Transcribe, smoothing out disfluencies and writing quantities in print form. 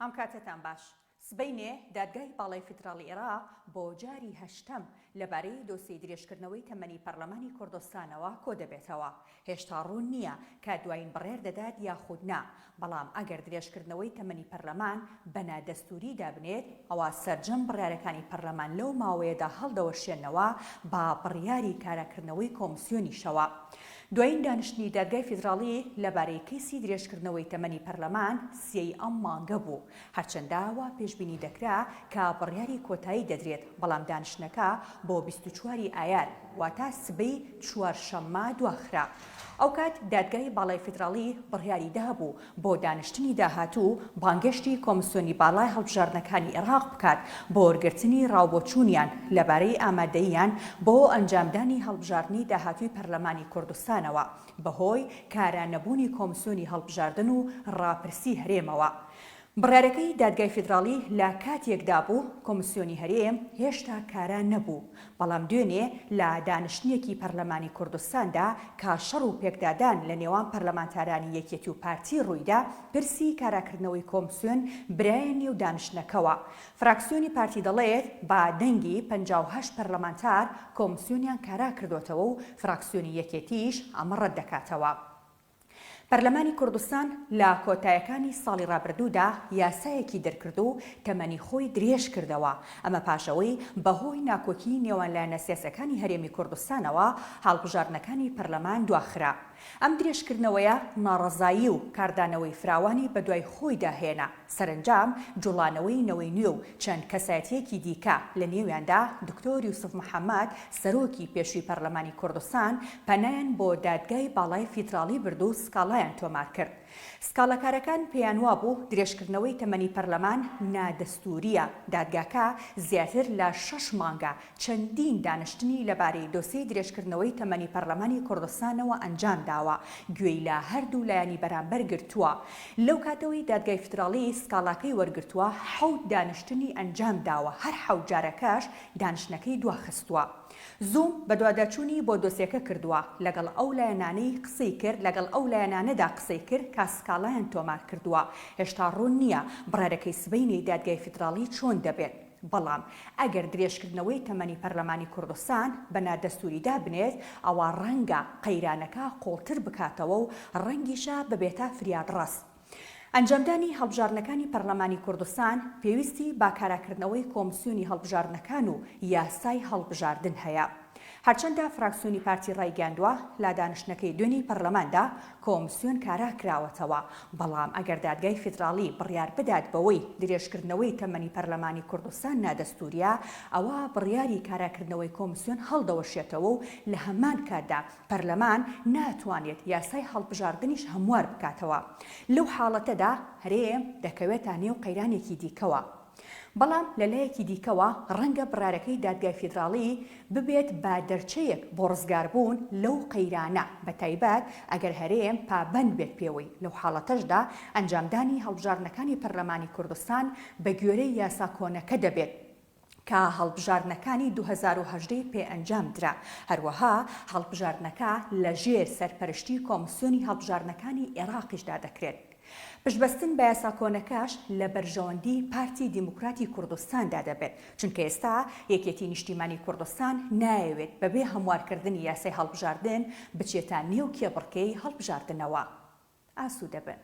ئەم کاتەتان باش. سبەینێ دادگای باڵای فیدراڵی عێراق بۆ جاری هەشتەم لەبارەی دۆسیەی درێژکردنەوەی تەمەنی پەرلەمانی کوردستانەوە کۆدەبێتەوە. هێشتا ڕوون نییە کە دوایین بڕیار دەدات یاخود نا، بەڵام ئەگەر درێژکردنەوەی تەمەنی پەرلەمان بە نادەستووری دابنێت، ئەوا سەرجەم بڕیارەکانی پەرلەمان لەو ماوەیەدا هەڵدەوەشێنەوە بە بڕیاری کاراکردنەوەی کۆمسیۆنیشەوە. دوایین دانیشتنی دادگای فیدراڵی لەبارەی کەیسی درێژکردنەوەی تەمەنی پەرلەمان سێی ئەم مانگە بوو، هەرچەندە وا پێشبینی دەکرا کە بڕیاری کۆتایی دەدرێت، بەڵام دانیشتنەکە بۆ 24 ی ئایار، واتە سبەی چوارشەممە دواخرا. ئەوکات دادگای باڵای فیدراڵی بڕیاری دابوو بۆ دانیشتنی داهاتوو بانگهێشتی کۆمسیۆنی باڵای هەڵبژاردنەکانی عێراق بکات بۆ وەرگرتنی ڕاوبۆچوونیان لەبارەی ئامادەییان بۆ ئەنجامدانی هەڵبژاردنی داهاتووی پەرلەمانی کوردستانەوە بەهۆی کارا نەبوونی کۆمسیۆنی هەڵبژاردن و ڕاپرسی هەرێمەوە. بڕیارەکەی دادگای فیدراڵی لە کاتێکدا بوو کۆمسیۆنی هەرێم هێشتا کارا نەبوو، بەڵام دوێنێ لە دانیشتنێکی پەرلەمانی کوردستاندا کە شەڕ و پێکدادان لە نێوان پەرلەمانتارانی یەکێتی و پارتی ڕوویدا، پرسی کاراکردنەوەی کۆمسیۆن برایە نێو دانیشتنەکەوە. فراکسیۆنی پارتی دەڵێت بە دەنگی 58 پەرلەمانتار کۆمسیۆنیان کارا کردۆتەوە و فراکسیۆنی یەکێتیش ئەمە ڕەتدەکاتەوە. پەرلەمانی کوردستان لە کۆتایەکانی ساڵی ڕابردوودا یاسایەکی دەرکرد و تەمەنی خۆی درێژکردەوە، ئەمە پاش ئەوەی بەهۆی ناکۆکیی نێوان لایەنە سیاسیەکانی هەرێمی کوردستانەوە هەڵبژاردنەکانی پەرلەمان دواخرا. ئەم درێژکردنەوەیە ناڕەزایی و کاردانەوەی فراوانی بەدوای خۆیدا هێنا. سەرەنجام جوڵانەوەی نەوەی نوێ و چەند کەسایەتییەکی دیکە لە نێویاندا دکتۆر یوسف محەمەد سەرۆکی پێشووی پەرلەمانی کوردستان پەنایان بۆ دادگای باڵای فیدراڵی برد و سکاڵایان تۆمارکرد. سکاڵاکارەکان پێیانوابوو درێژکردنەوەی تەمەنی پەرلەمان نادەستوورییە. دادگاکە زیاتر لە شەش مانگە چەندین دانشتنی لەبارەی دۆسێی درێژکردنەوەی تەمەنی پەرلەمانی کوردستانەوە ئەنجامداوە، گوێی لە هەردوو لایەنی بەرامبەر گرتووە. لەو کاتەوەی دادگای فیدراڵی سکاڵاکەی وەرگرتووە، حەوت دانشتنی ئەنجامداوە، هەر حەوت جارەکەش دانشتنەکەی دواخستووە. زووم بەدواداچوونی بۆ دۆسێکە کردووە، لەگەڵ ئەو لایەنانەی قسەی کرد لەگەڵ ئەو لایەنانەدا قسەی کرد کە سکاڵایان تۆمارکردووە. هێشتا ڕوون نییە بڕیارەکەی سبەینێی دادگای فیدراڵی چۆن دەبێت. بەڵام ئەگەر درێژکردنەوەی تەمەنی پەرلەمانی کوردستان بە نادەستووری دابنێت، ئەوا ڕەنگە قەیرانەکە قووڵتر بکاتەوە و ڕەنگیشە ببێتە فریادڕەس. ئەنجامدانی هەڵبژاردنەکانی پەرلەمانی کوردستان پێویستی بە کاراکردنەوەی کۆمسیۆنی هەڵبژاردنەکان و یاسای هەڵبژاردن هەیە. هەرچەندە فراکسیۆنی پارتی ڕایگەیاندووە، لە دانیشتنەکەی دوێنێی پەرلەماندا کۆمسیۆن کارا کراوەتەوە، بەڵام ئەگەر دادگای فیدراڵی بڕیار بدات بەوەی درێژکردنەوەی تەمەنی پەرلەمانی کوردستان نادەستوورییە، ئەوا بڕیاری کاراکردنەوەی کۆمسیۆن هەڵدەوەشێتەوە و لە هەمان کاتدا پەرلەمان ناتوانێت یاسای هەڵبژاردنیش هەموار بکاتەوە. لەو حاڵەتەدا هەرێم دەکەوێتە نێو قەیرانێکی دیکەوە. بەڵام لە لایەکی دیکەوە ڕەنگە بڕارەکەی دادگای فیدراڵی ببێت بە دەرچەیەک بۆ ڕزگاربوون لەو قەیرانە، بەتایبەت ئەگەر هەرێم پابەند بێت پێوەی، لەو حاڵەتەشدا ئەنجامدانی هەڵبژاردنەکانی پەرلەمانی کوردستان بەگوێرەی یاسا کۆنەکە دەبێت کە هەڵبژاردنەکانی 2018 ی پێ ئەنجامدرا، هەروەها هەڵبژاردنەکە لەژێر سەرپەرشتی کۆمسیۆنی هەڵبژاردنەکانی ئێراقیشدا دەکرێت. پشتبەستن بە یاسا کۆنەکەش لە بەرژەوەندی پارتی دیموکراتی کوردستاندا دەبێت، چونکە ئێستا یەکێتی نیشتیمانی کوردستان نایەوێت بەبێ هەموارکردنی یاسای هەڵبژاردن بچێتە نێو کێبڕکێی هەڵبژاردنەوە. ئاسوودەبن.